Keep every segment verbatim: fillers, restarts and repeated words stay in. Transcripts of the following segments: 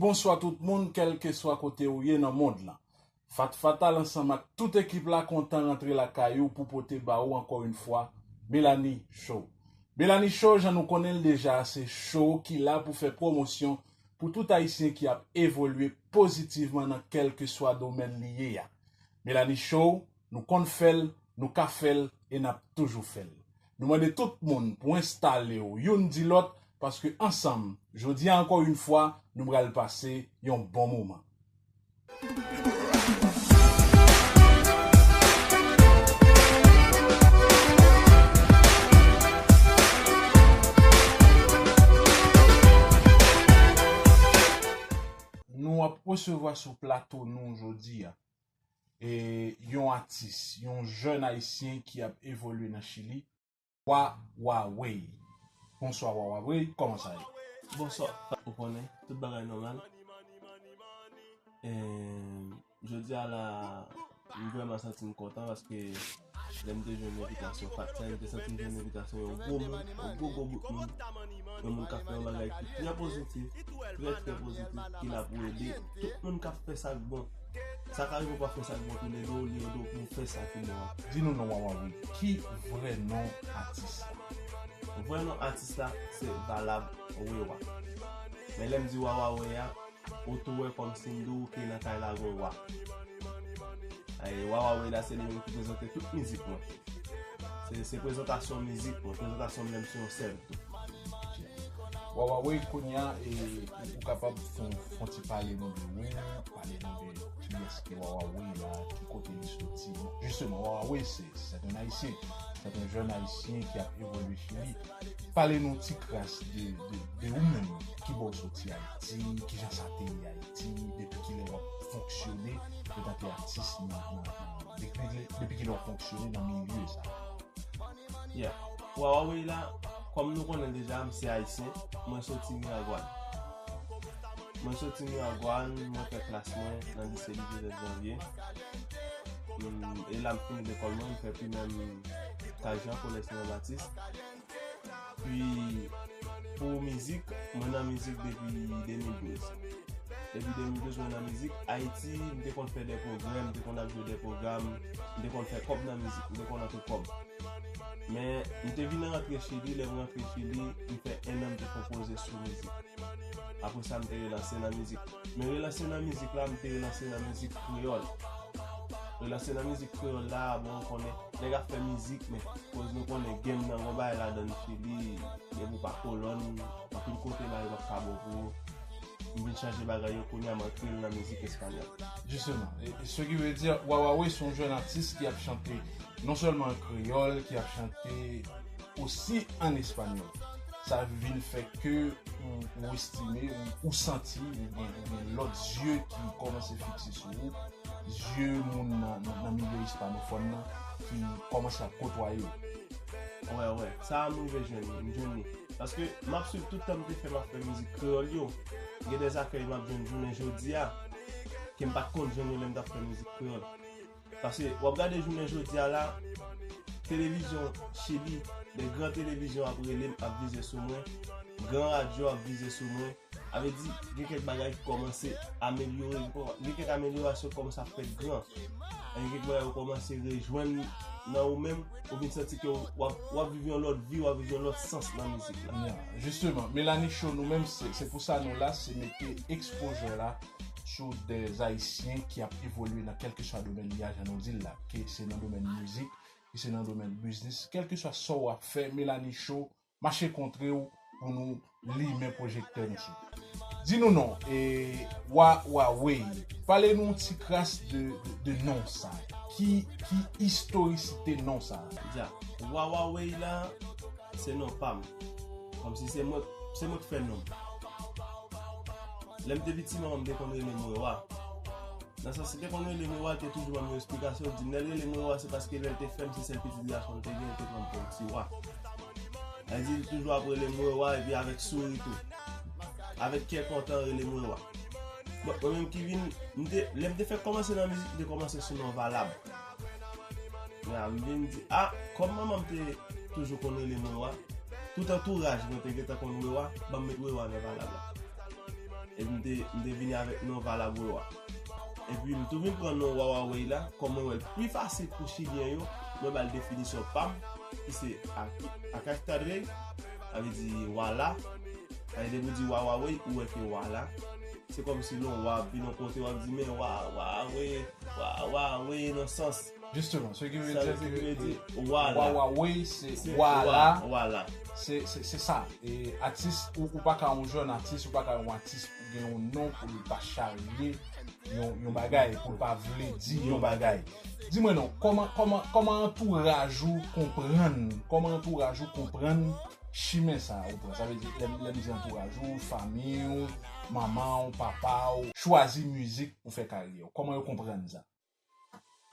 Bonswa tout moun, kèlkeswa kote ou ye nan mond lan. Fat Fatal ansanm ak tout ekip la kontan rantre lakay ou pou pote ba ou ankò yon fwa Melanie Show. Melanie Show, jan nou konnen l deja, se show ki la pou fè pwomosyon pou tout Ayisyen ki ap evolye pozitivman nan kèlkeswa domèn li ye a. Melanie Show, nou konn fè l, nou ka fè l e n ap toujou fè l. Nou mande tout moun pou enstale w youn di lòt, paske ansanm, jodi a ankò yon fwa, nou pral pase yon bon moman. Nou ap resevwa sou plato nou jodi a, e, yon atis, yon jèn ayisyen ki ap evolye nan Chili, Wa Wa Way. Bonswa Wa Wa Way, kòman sa ye? Bonswa, ou konnen, tout bagay nòmal. E, jodi a la, m vrèman santi m kontan paske lè m te jwenn envitasyon, Fat Fatal, m te santi m jwenn envitasyon yon gwo moun, yon gwo gwo bout moun, yon moun k ap fè yon bagay ki trè pozitif, trè trè pozitif, ki la pou ede tout moun k ap fè sa k bon. Sa ka rive w pa fè sa k bon tou, li ede w, li ede w pou w fè sa ki bon an. Di nou non Wa Wa Way, ki vrè non atis la? Vrè non atis la, se Valab Wewa. Men lè m di Wa Wa Way a, ou tou wè kòmsi m di w ke nan kay la gen wa. Ay, Wa Wa Way la, se li menm ki prezante tout mizik mwen. Se, se prezantasyon mizik mwen, prezantasyon m menm se yon sèl tou. Wa Wa Way, kounye a, e, ou, ou kapab fè, fè yon ti pale nou de ou, pale nou de kiyès ki Wa Wa Way la, ki kote li soti. Bon, jisteman, Wa Wa Way, se, se yon Ayisyen, se yon jèn Ayisyen ki ap evolye Chili. Pale nou ti kras de, de, de ou menm, ki bò w soti Ayiti, kijan sa te ye Ayiti, depi kilè w ap fonksyone antanke atis nan, nan, nan, depi, depi kilè w ap fonksyone nan milye sa a. Yeah. Wa Wa Way la, kòm nou konnen deja, m se ayisyen, mwen soti Miragwàn. Mwen soti Miragwàn, mwen fè klas mwen nan lise Louis Joseph Janvier. Mm, e la m fini lekòl mwen, m fè primè m Kajan, kolèj Senjan Batis. Pi, pou mizik, mwen nan mizik depi de mil douz. Depi de mil douz, mwen nan mizik. Ayiti, m te konn fè de pwogrè, m te konn ap jwe de pwogram, m te konn fè kòb nan mizik, m te konn antre kòb. Men, m te vin rantre Chili, lè m rantre Chili, m fè en an m te konpoze sou mizik. Apre sa, m te relanse nan mizik. Men relanse nan mizik la, m te relanse nan mizik kreyòl. Relanse nan mizik kreyòl la, bon, ou konnen, nèg ap fè mizik, men koz nou konnen game nan gon bagay ladan Chili, depi w pa kolòn, anpil kote bagay p ap ka bon pou ou. M vin chanje bagay yo, kounye a m antre l nan mizik espanyòl. Justement, et, et ce qui veut dire, Wa Wa Way se yon jèn atis ki ap chante non sèlman an kreyòl, ki ap chante osi an espanyòl. Sa vin fè ke ou, ou estime, ou, ou santi, ou gen, ou gen lòt zye ki kòmanse fikse sou ou, zye moun nan, nan, nan milye ispanofòn nan ki kòmanse ap kotwaye w. Wè, wè, sa a m rive jwenn li, m jwenn li. Paske m ap swiv tout tan m te fè m ap fè mizik kreyòl yo. Gen de zafè m ap jwenn jounen jodi a, ke m pa t konn jwenn yo lè m t ap fè mizik kreyòl. Paske w ap gade jounen jodi a la, televizyon Chili, de gran televizyon ap rele m, ap vize sou mwen, gran radyo ap vize sou mwen. Sa vle di, gen kèk bagay ki kòmanse amelyore, gen kèk amelyorasyon ki kòmanse ap fèt gran. Gen kèk bagay ou kòmanse rejwenn nan ou menm, ou vin santi ke w ap, w ap viv yon lòt vi, w ap viv yon lòt sans nan mizik la. Yeah, justement, Melanie Show, nou menm, se, se pou sa nou la, se mete exposure la sou de Ayisyen ki ap evolye nan kèlkeswa domèn li a, jan nou di l la, ke se nan domèn mizik, ke se nan domèn biznis, kèlkeswa sa w ap fè, Melanie Show mache kontre w pou nou limen pwojektè nou sou. Di nou non, e, Wa Wa Way, pale nou ti kras de, de, de non sa. Ki, ki istorisite non sa? Dja, Wa Wa Way la, se non pa m. Kòmsi se mwen, se mwen k fè non m. Lè m te piti, manman m te konn rele m Wewa. Nan sans, li te konn rele m Wewa, li te toujou ban m yon esplikasyon, li di m lè l rele m Wewa, se paske lè l te fè m, se sèl pitit gason l te gen, li te pran m pou yon ti wa. Sa vle di, li toujou ap rele m Wewa, epi avèk souri tou. Avèk kè kontan, rele m Wewa. Bon, mwen menm ki vin, m te, lè m te fèk kòmanse nan mizik, m te kòmanse sou non Valab. Men a, m vin di, a, kòm manman m te toujou konn rele m Wewa, tout antouraj mwen te gentan konn Wewa, ban m met Wewa nan Valab la. Epi m te, m te vini avèk non Vala Golo a. Epi m tou vin pran non Wawa Way la, kòm mwen wè l pi fasil pou chilyen yo, mwen ba l definisyon pa m, ki se Akastadre, sa vle di wala. Sa vle di depi w di Wawa Way, ou wè ke wala. Se kòmsi lè w ap vin yon kote, w ap di, men wa, wa, we, wa, wa, we, nan sans. Jisteman, se ki vle di ke Wawa Way se Wala. Se se sa. E atis, ou pa ka yon jèn atis, ou pa ka yon atis pou gen yon non pou li pa charye yon bagay, pou li pa vle di yon bagay. Di mwen non, kòman kòman kòman antouraj ou konprann, kòman antouraj ou konprann chimen sa ou pran? Sa vle di lè m di antouraj ou, fanmi w, manman w, papa w, chwazi mizik pou fè karyè w. Kòman yo konprann sa?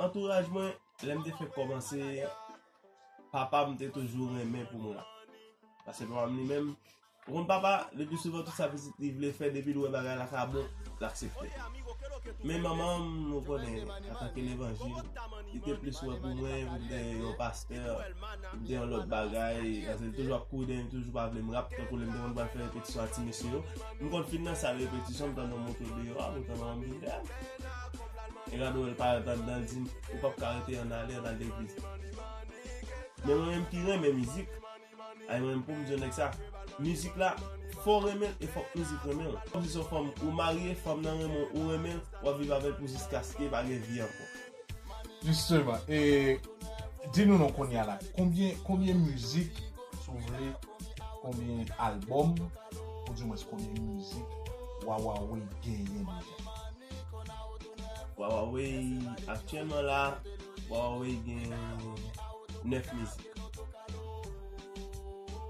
Antouraj mwen, lè m te fèk kòmanse, papa m te toujou renmen pou m rap. Paske papa m li menm, ou konn papa, le pi souvan tout sa pitit li vle fè, depi l wè bagay la ka bon, l aksepte. Men manman m, ou konnen, antanke levanjil, li te plis wè pou mwen, pou m te yon pastè, pou m te yon lòt bagay, paske li toujou ap kouri dèyè m, toujou pa vle m rap, tankou lè m te konn pral fè repetisyon ak ti mesye yo. M konn fin nan sal repetisyon, m tande yon moto deyò a, poutan manman m vin dèyè m. E gade w, l parèt anndan, l di m, ou p ap ka rete, ann ale, ann al legliz. Men mwen menm ki renmen mizik, ay mwen menm pou m di yon nèg sa, mizik la, fò w renmen l e fòk mizik renmen w. Kòmsi se yon fanm ou marye, fanm nan renmen w, ou renmen l, w ap viv avè l pou jiskaske pa gen vi ankò. Jisteman, e di nou non kounye a la, konbyen konbyen mizik, si w vle, konbyen albòm, oudimwens konbyen mizik Wawa Way genyen deja? Wawa Way, aktyèlman la, Wawa Way gen nèf mizik.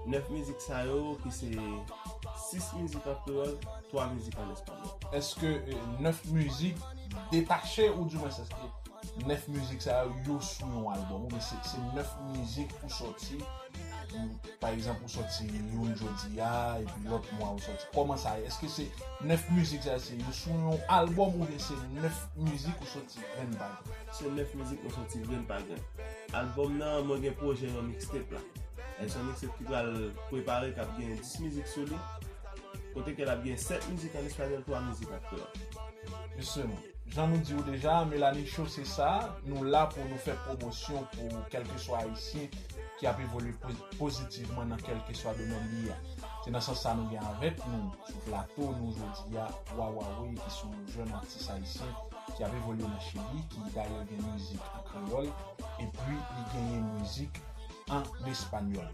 Nèf mizik sa yo ki se sis mizik an kreyòl, twa mizik an espanyòl. Èske nèf mizik detache oudimwens èske nèf mizik sa yo, yo sou yon albòm oubyen se se nèf mizik ou sòti, pa egzanp ou sòti youn jodi a epi lòt mwa ou sòti? Kòman sa ye? Èske se nèf mizik sa yo se yo sou yon albòm oubyen se nèf mizik ou sòti grenn pa grenn? Se nèf mizik mwen sòti grenn pa grenn. Albòm nan, mwen gen pwojè yon mixtape la. E se yon mixtape ki pral prepare, k ap gen dis mizik sou li. Kote ke l ap gen sèt mizik an espanyòl, twa mizik an kreyòl. Jisteman, jan nou di w deja, Melanie Show se sa, nou la pou nou fè pwomosyon pou kèlkeswa ayisyen ki ap evolye pozitivman nan kèlkeswa domèn li ye a. Se nan sans sa nou gen avèk nou sou plato nou jodi a Wawa Way ki se yon jèn atis ayisyen ki ap evolye nan Chili, ki dayè gen mizik an kreyòl, epi li genyen mizik an espanyòl.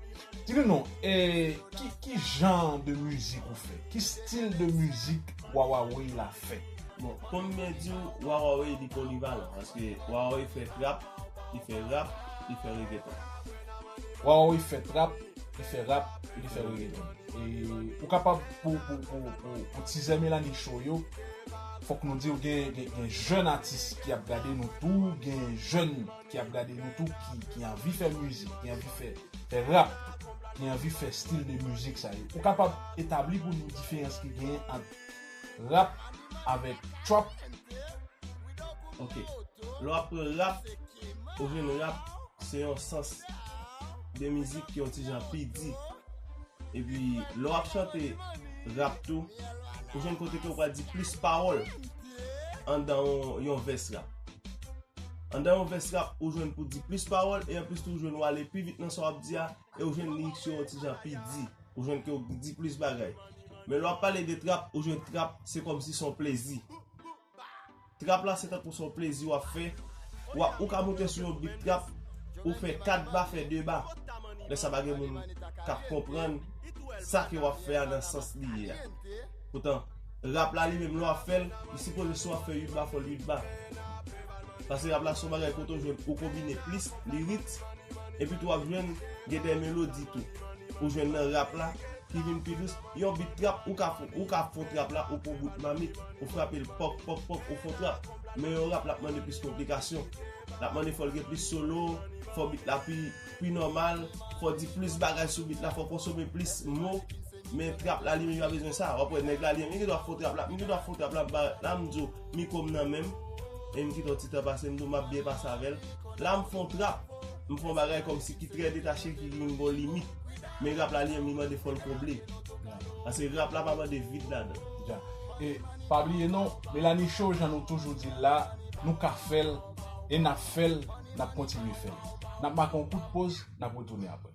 Di nou non, e, ki, ki jan de mizik ou fè? Ki stil de mizik Wawa Way la fè? Bon, kòm mwen di w, Wawa Way li polivalan, paske Wawa Way fè trap, li fè rap, li fè reggaeton. Wawa Way fè trap, li fè rap, li fè reggaeton. E ou kapab pou, pou, pou, pou, pou tizè Melanie Show yo, fòk nou di w gen, gen, gen jèn atis ki ap gade nou tou, gen jèn ki ap gade nou tou ki, ki anvi fè mizik, ki anvi fè, fè rap, ki anvi fè stil de mizik sa yo. Ou kapab etabli pou nou diferans ki genyen ant rap avèk trap? Ok. Lè w ap pran rap, ou jwenn rap se yon sans de mizik ki yon ti jan pi di. Epi lè w ap chante rap tou, ou jwenn kote ke w pral di plis pawòl anndan yon, yon vès rap. Anndan yon vès rap, ou jwenn pou di plis pawòl, e anplis tou ou jwenn ou ale pi vit nan sa w ap di a, e ou jwenn lirik yo yon ti jan pi di. Ou jwenn ke w di plis bagay. Men lè w ap pale de trap, ou jwenn trap, se kòmsi se yon plezi. Trap la se tankou se yon plezi w ap fè. W ap, ou ka moute sou yon beat trap, ou fè kat ba, fè de ba. Lè sa pa gen moun k ap konprann sa ke w ap fè a nan sans li ye a. Poutan, rap la li menm lè w ap fè l, li sipoze si w ap fè uit ba, fò l uit ba. Paske rap la se yon bagay kote w jwenn ou konbine plis lirik, epi tou w ap jwenn gen de melodi tou. Ou jwenn nan rap la, ki vin pi dous. Yon beat trap, ou ka fè, ou ka fè trap la, ou pran bout mamit, ou frape l pòk, pòk, pòk, ou fè trap. Men yon rap, l ap mande plis konplikasyon. L ap mande fò l gen plis solo, fò beat la pi, pi nòmal, fò di plis bagay sou beat la, fò konsome plis mo. Men trap la, li menm, li pa bezwen sa. W ap wè nèg la, li menm, li gen dwa fè trap la, li gen dwa fè trap la, ba, la, m di w, mikwo m nan men m, e m kite yon ti tan pase, m di w, m ap byen pase avè l. La, m fè yon trap, m fè yon bagay kòmsi ki trè detache, ki vin gon limit. Men rap la li menm li mande fò l konble. Paske rap la pa mande vid ladan. E pa bliye non, Melanie Show, jan nou toujou di l la, nou ka fè l, e n ap fè l, n ap kontinye fè l. N ap make yon kout poz, n ap retounen apre.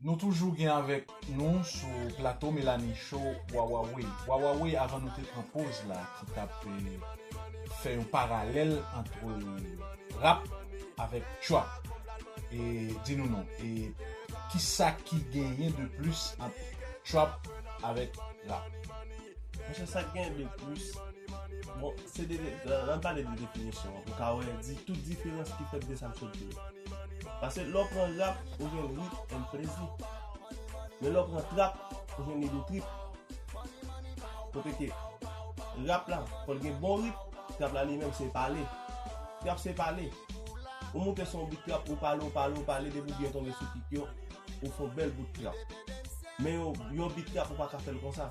Nou toujou gen avèk nou sou plato Melanie Show, Wawawe. Wawawe, avan nou te pran poz la, ki t ap, eh, fè yon paralèl ant rap avèk trap. E di nou non, e kisa ki genyen de plis ant trap avèk rap? Monchè, sa k genyen de plis, bon, se de, de, ann pale de definisyon an, pou ka wè di tout diferans ki fèt de sa m sot di yo. Paske lè w pran rap, ou jwenn rit and plezi. Men lè w pran trap, ou jwenn li de trip. Kote ke rap la, fò l gen bon rit, trap la li menm se pale. Trap se pale. Ou moute sou yon bit trap, ou pale, ou pale, ou pale, depi w byen tonbe sou kik yo, ou fè yon bèl bout trap. Men yon, yon bit trap, ou pa ka fè l konsa.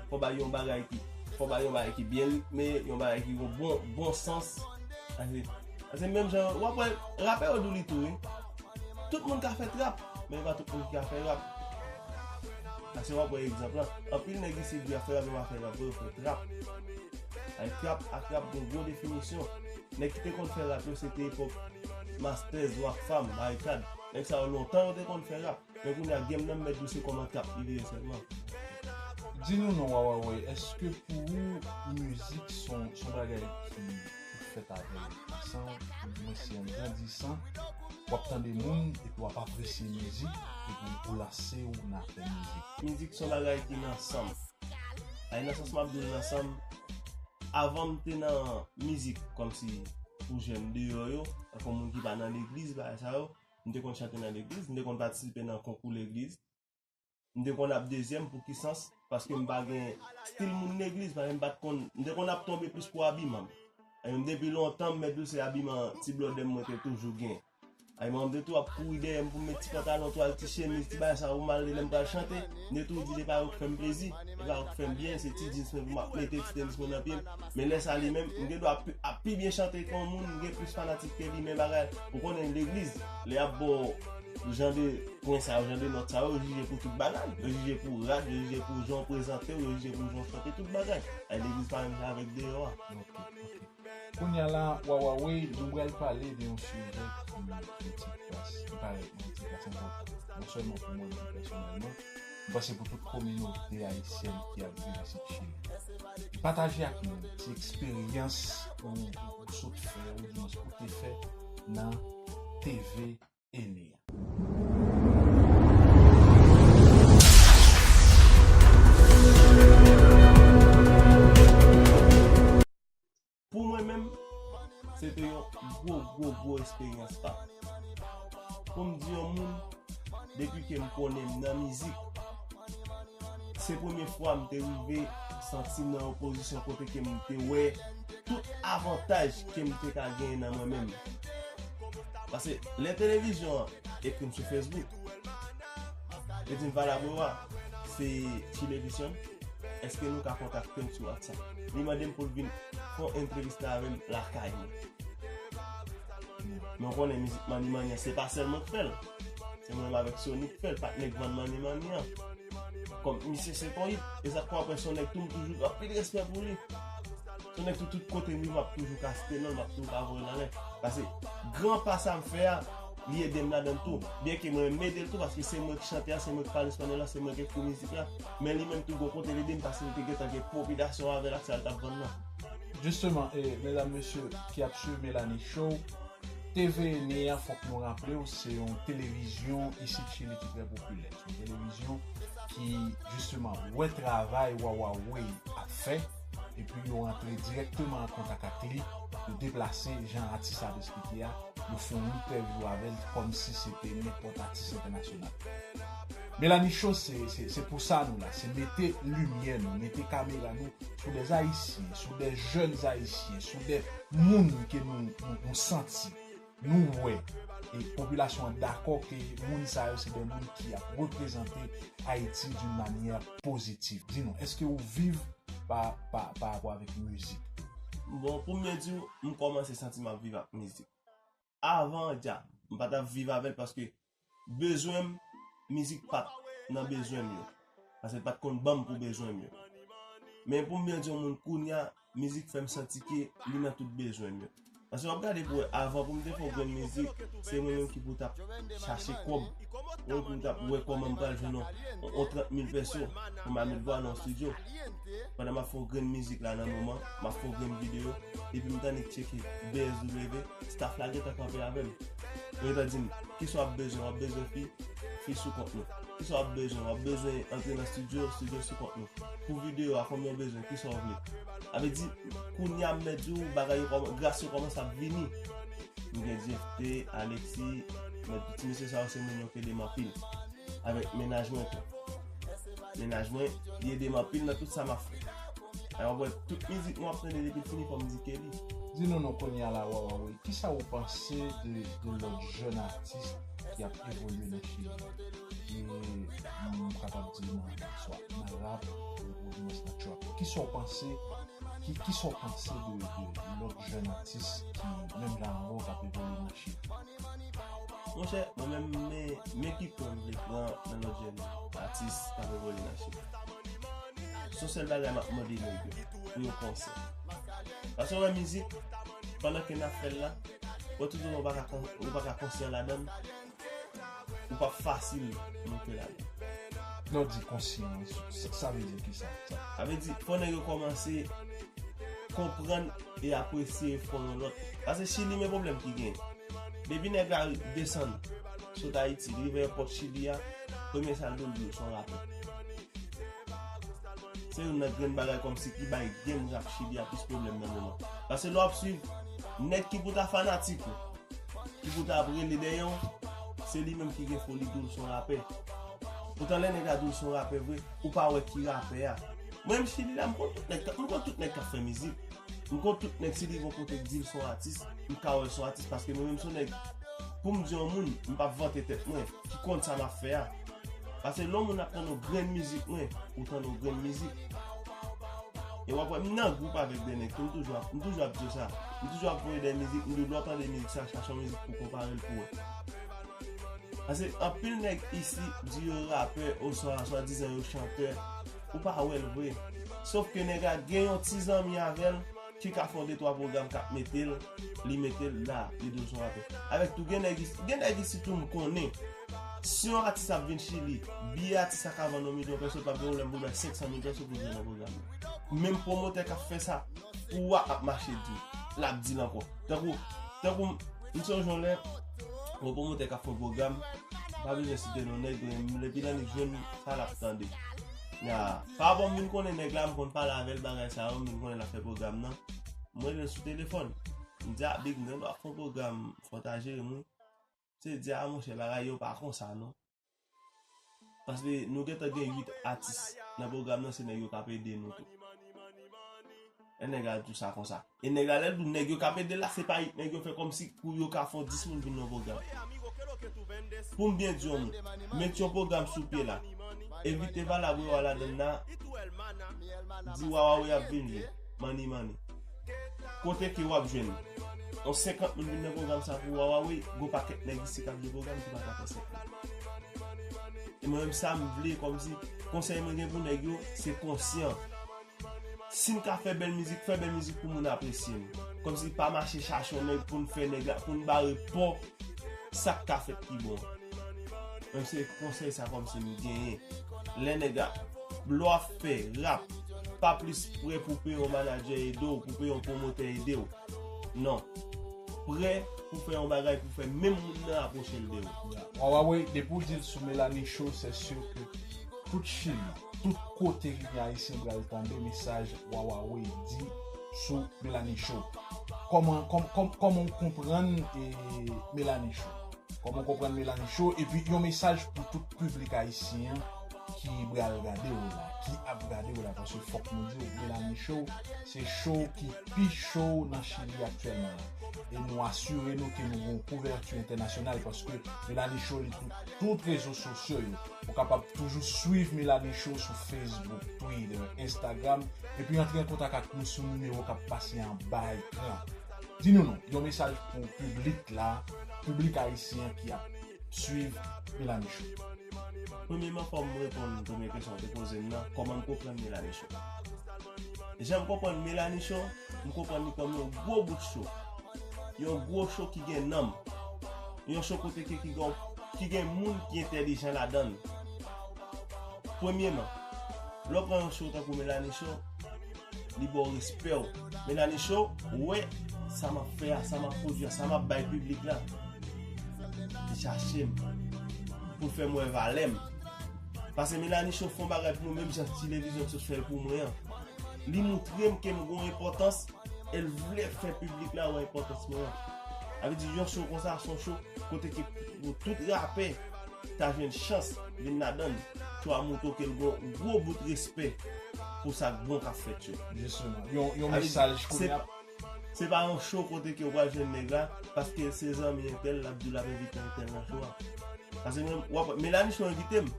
Fò bay yon bagay ki, fò bay yon bagay ki byen ritme, yon bagay ki gon bon, bon sans. Paske, paske menm jan, w ap wè, rapè yo di w li tou, wi. Tout moun ka fè trap, men e pa tout moun ki ka fè rap. Paske w ap wè egzanp la, anpil nèg isit di y ap fè rap, yo pa fè rap, yo fè trap. Ay trap ak rap gon gwo definisyon. Nèg ki te konn fè rap yo, se te epòk Masters, Rock Fam, Barikad. Nèg sa yo lontan yo te konn fè rap. Men kounye a, game nan m mèt di w se kòman trap li vire sèlman. Di nou non, Wawawe, èske pou ou, mizik se yon, se yon bagay ki, ki fèt avè l? San, oudimwen se an grandisan, w ap tande moun, epi w ap apresye mizik, epi ou lanse w nan fè mizik. Mizik se yon bagay ki nan san m. Ay, nan sans m ap di w nan san m, avan m te nan mizik, kòmsi pou jèn deyò yo, tankou moun ki pa nan legliz, bagay sa yo, m te konn chante nan legliz, m te konn patisipe nan konkou legliz. M te konn ap dezyèm, pou ki sans? Paske m pa gen stil moun legliz, paske m pa t konn, m te konn ap tonbe plis pou abiman m. E menm depi lontan, m mèt di w se abiman ti blòdè m mwen te toujou gen. Ay, manman m te tou ap kouri dèyè m pou m met ti pantalon, twal, ti chemiz, ti bagay sa yo pou m al lè m pral chante. M te tou di se pa yo k fè m plezi, se pa yo k fè m byen, se ti jeans mwen pou m ap mete, ti tenis mwen nan pye m. Men lè sa li menm, m gen dwa ap, ap pi byen chante ke yon moun, m gen plis fanatik ke li, men bagay, ou konnen legliz, lè y ap ba w jan de pwen sa yo, jan de nòt sa yo, yo jije pou tout bagay. Yo jije pou rad, yo jije pou jan w prezante w, yo jije pou jan w chante, tout bagay. Ay, legliz pa menm jan avèk deyò a. Ok, ok. Kounye a la, Wawawe, nou pral pale de yon sijè ki, ki ti kras, ki parèt mwen ti kras enpòtan. Non sèlman pou mwen menm pèsonèlman, m panse pou tout kominote ayisyèn ki ap viv isit Chili. Pataje ak nou ti eksperyans ou, ou sot fè, oudimwen ou te fè nan T V Ene a. Pou mwen menm, se te yon gwo, gwo, gwo eksperyans pa m. Pou m di yon moun, depi ke m konnen m nan mizik, se premye fwa m te rive santi m nan yon pozisyon kote ke m te wè tout avantaj ke m te ka genyen nan mwen menm. Paske lè televizyon an ekri m sou Facebook, li di m, Valabrewa, se Chilevizyon, èske nou ka kontakte m sou WhatsApp? Li mande m pou l vin fè yon entrevista avè m lakay mwen. Men w konnen mizik Manni Manni an, se pa sèl mwen k fè l. Se mwen menm avèk Sony k fè l, patnè k vann Manni Manni an. Kòm misye se yon hit, egzakteman, apre se yon nèg tou, m toujou gen anpil respè pou li. Se yon nèg tou, tout kote m ye, m ap toujou ka site non l, m ap toujou ka voye l anlè. Paske gran pa sa m fè a, li ede m ladan l tou. Byenke mwen menm m ede l tou, paske se mwen k chante a, se mwen k pale espanyòl la, se mwen k ekri mizik la. Men li menm tou, gon kote l ede m, paske li te gentan gen popilasyon avè l ak sa l t ap vann nan. Jisteman, e, medam, mesye ki ap swiv Melanie Show, T V Ene a, fòk nou raple w, se yon televizyon isit Chili ki trè popilè. Se yon televizyon ki, jisteman, wè travay Wawawe ap fè, epi yo rantre dirèkteman an kontak ak li, yo deplase, jan atis la ap esplike a, yo fè yon entèvyou avè l kòmsi se te nenpòt atis entènasyonal. Melanie Show, se, se, se pou sa nou la, se mete limyè nou, mete kamera nou sou dè Ayisyen, sou dè jèn Ayisyen, sou dè moun ke nou, nou, nou santi, nou wè, e popilasyon an dakò ke moun sa yo se dè moun ki ap reprezante Ayiti d'une manière positive. Di nou, èske ou viv pa, pa, pa rapò avèk mizik? Bon, pou m byen di w, m kòmanse santi m ap viv ak mizik. Avan dja, m pa t ap viv avè l paske bezwen m, mizik pa t nan bezwen m yo. Paske l pa t konn ban m pou bezwen m yo. Men pou m byen di yon moun, kounye a, mizik fè m santi ke li nan tout bezwen m yo. Paske w ap gade pou wè, avan pou m te fè yon grenn mizik, se mwen menm ki pou t ap chache kòb. Mwen pou t ap wè kòman m pral jwenn yon, yon trant mil pèso pou m al met vwa nan yon estidyo. Pandan m ap fè yon grenn mizik la nan moman, m ap fè yon grenn videyo, epi m tande tcheke B S W, staff la gentan kanpe avè m. Yo gentan di m, kisa w ap bezwen? W ap bezwen fi? Fi sou kont nou. Kisa w ap bezwen? W ap bezwen antre nan estidyo? Estidyo sou kont nou. Pou videyo a, konbyen w bezwen? Kisa w vle? Sa vle di, kounye a m mèt di w, bagay yo kòman, gras yo kòmanse ap vini. M gen Jeff T, Alexis, mèt di ti mesye sa yo se moun yo k ede m anpil. Avèk mennaj mwen tou. Mennaj mwen, li ede m anpil nan tout sa m ap fè. Alò, w ap wè, tout mizik mwen ap tande depi l fini, fò m di ke li. Di nou non, kounye a la, Wawa Way, kisa ou panse de, de lòt jèn atis ki ap evolye nan Chili? E, m kapab di nan, swa nan rap, ou, oudimwens nan trap. Kisa ou panse, ki, kisa ou panse de, de lòt jèn atis ki menm jan avè w k ap evolye nan Chili? Monchè, mwen menm, men, men ki pwen m vle pran nan lòt jèn atis k ap evolye nan Chili. Se yon sèl bagay m ap mande nèg yo, pou yo konsèy. Paske w wè mizik, pandan ke n ap fè l la, wè tout moun ou pa ka kon-, ou pa ka konsyan ladan l, ou p ap fasil monte ladan l. Lè w di konsyan, sa, sa vle di kisa? Sa vle di, fò nèg yo kòmanse konprann e apresye efò yon lòt. Paske Chili, men pwoblèm ki genyen. Depi nèg la desann sot Ayiti, rive èpòt Chili a, premye sa l di w, l di w se yon rapè. Se youn nan grenn bagay kòmsi ki bay game rap Chili a plis pwoblèm nan moman. Paske lè w ap swiv, nèg ki pou ta fanatik ou, ki pou ta ap rele dèyè w, se li menm ki gen foli di w l se yon rapè. Poutan lè nèg la di w l se yon rapè vre, ou pa wè ki rapè a. Mwen menm Chili la, m konn tout nèg, m konn tout nèg k ap fè mizik. M konn tout nèg, si li gon kote k di l se yon atis, m ka wè l se yon atis, paske mwen menm se yon nèg, pou m di yon moun, m p ap vante tèt mwen, ki konn sa m ap fè a. Paske lè yon moun ap tann yon grenn mizik mwen, ou tann yon grenn mizik. E w ap wè, m nan gwoup avèk de nèg tou, m toujou ap, m toujou ap di yo sa. M toujou ap voye de mizik, m di w lè w tande mizik sa, chache yon mizik pou konpare l pou wè. Paske anpil nèg isi di yo rapè, oswa swadizan yo chantè, ou pa wè l vre. Sof ke nèg la gen yon ti zanmi avè l, ki ka fè yon de twa pwogram k ap mete l, li mete l la, li di w se yon rapè. Avèk tou, gen nèg isi, gen nèg isi tou m konnen. Si yon atis ap vin Chili, biyè atis la ka vann yon milyon pèso, l p ap gen pwoblèm pou l bay senk san mil pèso pou l jwe nan pwogram nan. Menm pwomotè k ap fè sa, pou w a ap mache di l, l ap di l ankò. Tankou, tankou, m sonje yon lè, yon pwomotè k ap fè yon pwogram, m pa bezwen site non nèg, men depi l annik jwenn sa l ap tande. Ya, pa rapò m vin konnen nèg la, m konn pale avè l bagay sa yo, m vin konnen l ap fè pwogram nan. M rele l sou telefòn. M di, "A, Big, m gen dwa fè yon pwogram, fò w ta jere m, wi." Se di, "A, monchè, bagay yo pa konsa, non." Paske nou gentan gen uit atis nan pwogram nan, se nèg yo k ap ede nou tou. E nèg la di w sa konsa. E nèg la, lè l di w nèg yo k ap ede l la, se pa uit nèg yo fè kòmsi pou yo ka fè yon dis moun vin nan pwogram. Pou m byen di yon moun, met yon pwogram sou pye la. Envite Valab Wewa ladan l la, di Wawa Way ap vin jwe. Mani, mani. Kote ke w ap jwenn yon senkant moun vin nan pwogram sa pou Wawa Way, gon pakèt nèg isi k ap jwe pwogram ki pa ka fè senk moun. E mwen menm sa m vle, kòmsi konsèy mwen gen pou nèg yo, se konsyan. Si n ka fè bèl mizik, fè bèl mizik pou moun apresye n. Kòmsi pa mache chache yon nèg pou n fè nèg la, pou n bare pò sa k ka fèt pi bon. Menm se konsèy sa kòmsi m genyen. Lè nèg la, lè w ap fè rap, pa plis prè pou peye yon manadjè ede w, pou peye yon pwomotè ede w. Non. Prè pou fè yon bagay pou fè menm moun nan apwoche l de ou. Wawa Way, depi w di l sou Melanie Show, se si ke tout Chili, tout kote ki gen Ayisyen pral tande mesaj Wawa Way di sou Melanie Show. Kòman, kòm, kòm, kòman w konprann, e, Melanie Show? Kòman w konprann Melanie Show? Epi yon mesaj pou tout piblik ayisyen an ki pral gade w la, ki ap gade w la, paske fòk nou di w, Melanie Show se show ki pi cho nan Chili aktyèlman la. E nou asire nou ke nou gen yon kouvèti entènasyonal, paske Melanie Show li tout, tout rezo sosyo yo. Ou kapab toujou swiv Melanie Show sou Facebook, Twitter, Instagram, epi antre an kontak ak nou sou nimewo k ap pase anba ekran. Di nou non, yon mesaj pou piblik la, piblik ayisyen ki ap swiv Melanie Show. Premyeman, fò m reponn premye kesyon w te poze m nan, kòman m konprann Melanie Show? Jan m konprann Melanie Show, m konprann li kòm yon gwo bout show. Yon gwo show ki gen nanm. Yon show kote ke ki gen, ki gen moun ki entèlijan ladan l. Premyeman, lè w pran yon show tankou Melanie Show, li ba w respè w. Melanie Show, ou wè sa m ap fè a, sa m ap pwodui a, sa m ap bay piblik la. Li chache m pou l fè m wè valè m. Paske Melanie Show fè yon bagay pou mwen, menm jan televizyon sot fè l pou mwen an. Li moutre m ke m gen yon enpòtans, e l vle fè piblik la wè enpòtans mwen an. Sa vle di, yon show konsa, se yon show kote ke pou tout rapè ta jwenn chans vin ladan l. Cho a moutre w ke l gen yon gwo bout respè pou sa k bon k ap fèt yo. Jisteman. Yon, yon mesaj kounye a. Se pa yon show kote ke w pral jwenn nèg la, paske se zanmi entèl, l ap di w l ap envite entèl nan show a. Paske mwen, w ap wè, Melanie Show envite m.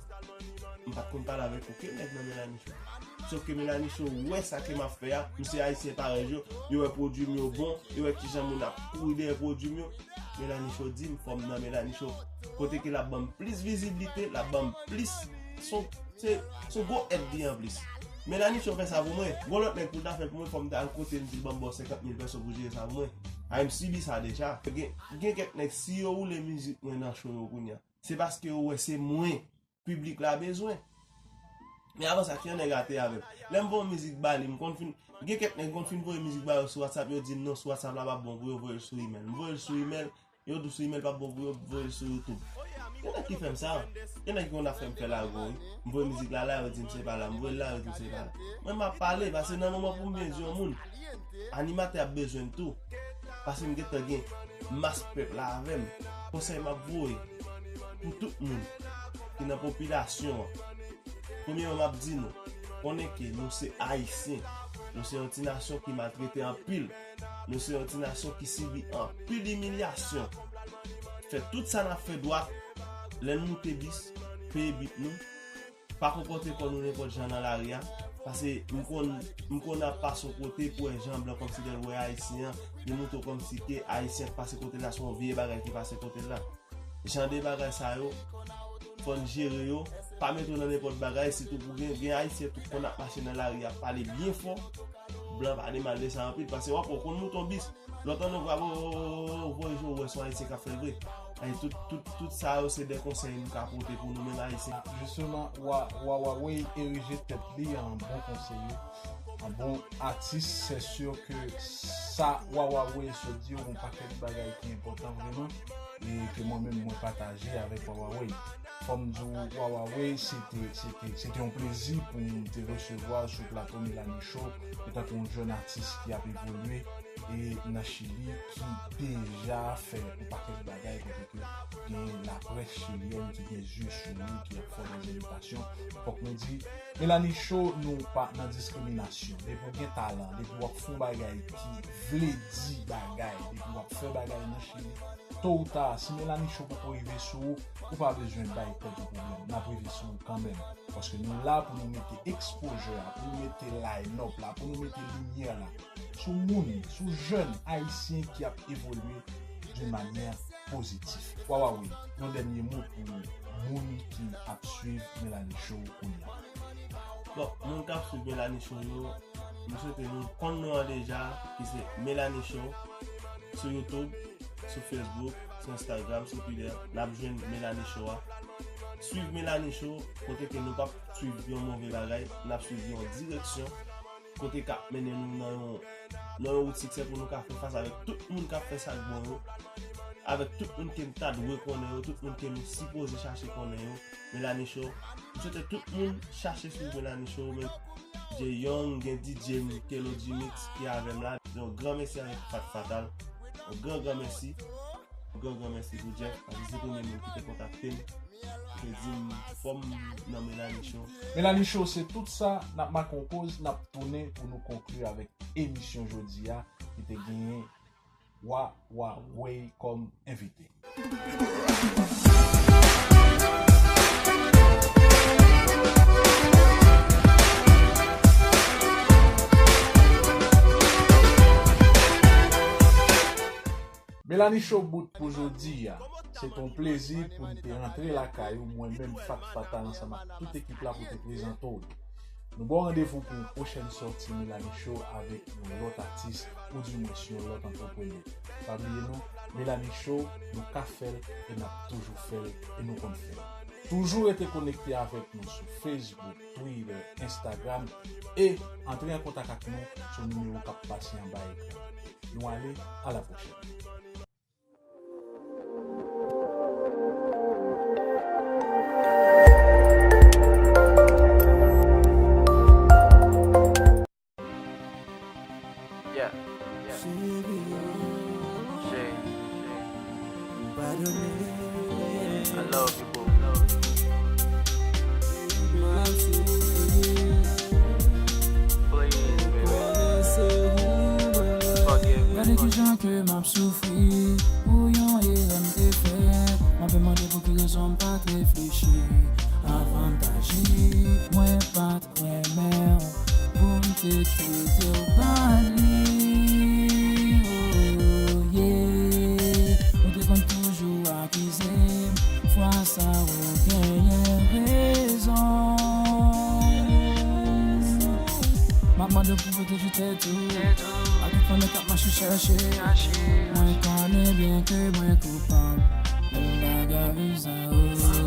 M pa t konn pale avèk okenn nèg nan Melanie Show. Sòf ke Melanie Show wè sa ke m ap fè a, m se ayisyen parèy yo, yo wè pwodui m yo bon, yo wè kijan moun ap kouri dèyè pwodui m yo. Melanie Show di m fò m nan Melanie Show. Kote ke l ap ban m plis viziblite, l ap ban m plis, se, se gwo èd li an plis. Melanie Show fè sa pou mwen. Gon lòt nèg pou l ta fè l pou mwen, fò m ta al kote l, m di l ban m ba w senkant mil pèso pou jere sa pou mwen. A, m sibi sa deja. Gen, gen kèk nèg, si yo woule mizik mwen nan show yo kounye a, se paske yo wè se mwen piblik la bezwen. Men avan sa, ki yon nèg ate avè m. Lè m voye yon mizik ba li, m konn fin, gen kèk nèg konn fin voye mizik ba yo sou WhatsApp, yo di m non, sou WhatsApp la p ap bon pou yo, voye l sou email. M voye l sou email, yo di w sou email p ap bon pou yo, voye l sou YouTube. Gen nèg ki fè m sa. Gen nèg ki konn ap fè m fè lago, wi. M voye mizik la la, yo di m se pa la. M voye l la, yo di m se pa la. Mwen m ap pale, paske nan moman pou m byen di yon moun, animatè ap bezwen m tou. Paske m gentan gen mas pèp la avè m. Konsèy m ap voye pou tout moun ki nan popilasyon an. Premyeman, m ap di nou, konnen ke nou se Ayisyen. Nou se yon ti nasyon ki maltrete anpil. Nou se yon ti nasyon ki sibi anpil imilyasyon. Fè tout sa n ap fè dwat. Lè n moute bis, peye bit nou. Pa konpòte kò nou nenpòt jan nan lari a. Paske m konn, m konn ap pase yon kote pou wè jan blan kòmsi lè l wè Ayisyen an, li montre w kòmsi ke Ayisyen k pase kote l la se yon vye bagay ki pase kote l la. Jan de bagay sa yo, fò n jere yo. Pa mete w nan nenpòt bagay, sitou pou gen, gen Ayisyen tou konn ap mache nan lari ap pale byen fò. Blan pa de mal de sa anpil, paske w ap wè w konn moute yon bis. Lè w tande yon vwa, w voye je w wè se yon Ayisyen k ap fè l vre. Ay, tout, tout, tout sa yo se de konsèy nou ka pote pou nou menm Ayisyen. Jisteman, Wa, Wawa Way erije tèt li an bon konseye, an bon atis. Se si ke sa Wawa Way sot di yo, gon pakèt bagay ki enpòtan vrèman, e ke mwen menm mwen pataje avèk Wawa Way. Fò m di w, Wawa Way, se te, se te, se te yon plezi pou m te resevwa sou plato Melanie Show, etanke yon jèn atis ki ap evolye e nan Chili, ki deja fè yon pakèt bagay kote ke gen laprès chilyèn ki gen zye sou li, ki ap fè dèz envitasyon. Fòk nou di, Melanie Show, nou pa nan diskriminasyon. Depi w gen talan, depi w ap fè yon bagay ki vle di bagay, depi w ap fè bagay nan Chili, to ou ta, si Melanie Show poko rive sou ou, ou pa bezwen bay tèt ou pwoblèm. N ap rive sou ou kanmenm. Paske nou la pou nou mete exposure a, pou nou mete line-up la, pou nou mete limyè la sou moun, sou jèn ayisyen ki ap evolye d'une manière positive. Wawa Way, yon dènye mo pou moun ki ap swiv Melanie Show kounye a. Bon, moun k ap swiv Melanie Show yo, m swete nou konn nou an deja, ki se Melanie Show sou YouTube, sou Facebook, sou Instagram, sou Twitter, n ap jwenn Melanie Show a. Swiv Melanie Show, kote ke nou p ap swiv yon move bagay, n ap swiv yon direksyon, kote k ap mennen nou nan yon, nan yon wout siksè pou nou ka fè fas avèk tout moun k ap fè sa k bon yo, avèk tout moun ke n ta dwe konnen yo, tout moun ke nou sipoze chache konnen yo. Melanie Show. M swete tout moun chache swiv Melanie Show, men Jay Young, gen D J m, Kelo G Mix ki avè m la. Yon gran mèsi avèk Fat Fatal. Yon gran, gran mèsi. Yon gran, gran mèsi pou Jeff, paske se premye moun ki te kontakte m, ki te di m fò m nan Melanie Show. Melanie Show, se tout sa, n ap make yon poz, n ap tounen pou nou konkli avèk emisyon jodi a, ki te genyen Wawa Way kòm envite. Melanie Show bout pou jodi a. Se te yon plezi pou n te rantre lakay ou, mwen menm Fat Fatal ansanm ak tout ekip la pou te prezante w li. Nou ba w randevou pou yon pwochèn sòti Melanie Show avèk yon lòt atis oudimwens yon lòt antreprenè. Pa bliye non, Melanie Show, nou ka fè l e n ap toujou fè l e nou konn fè l. Toujou rete konekte avèk nou sou Facebook, Twitter, Instagram e antre an kontak ak nou sou nimewo k ap pase anba ekran. Nou ale, a la pwochèn. Yeah, yeah. Shay, Shay. I love you, boo. Please, baby. Forgive me. Gade kijan ke m ap soufri pou yon erè m te fè. M ap mande pou ki rezon m pa t reflechi avan m t aji. Mwen pa t renmen w pou m te kite w bali. Oh, yeah. Ou te konn toujou akize m. Fwa sa ou genyen rezon. M ap mande w pou pwoteje tèt ou. A tout fannè k ap mache chèche. Mwen konnen byen ke mwen koupab. Men bagay sa ou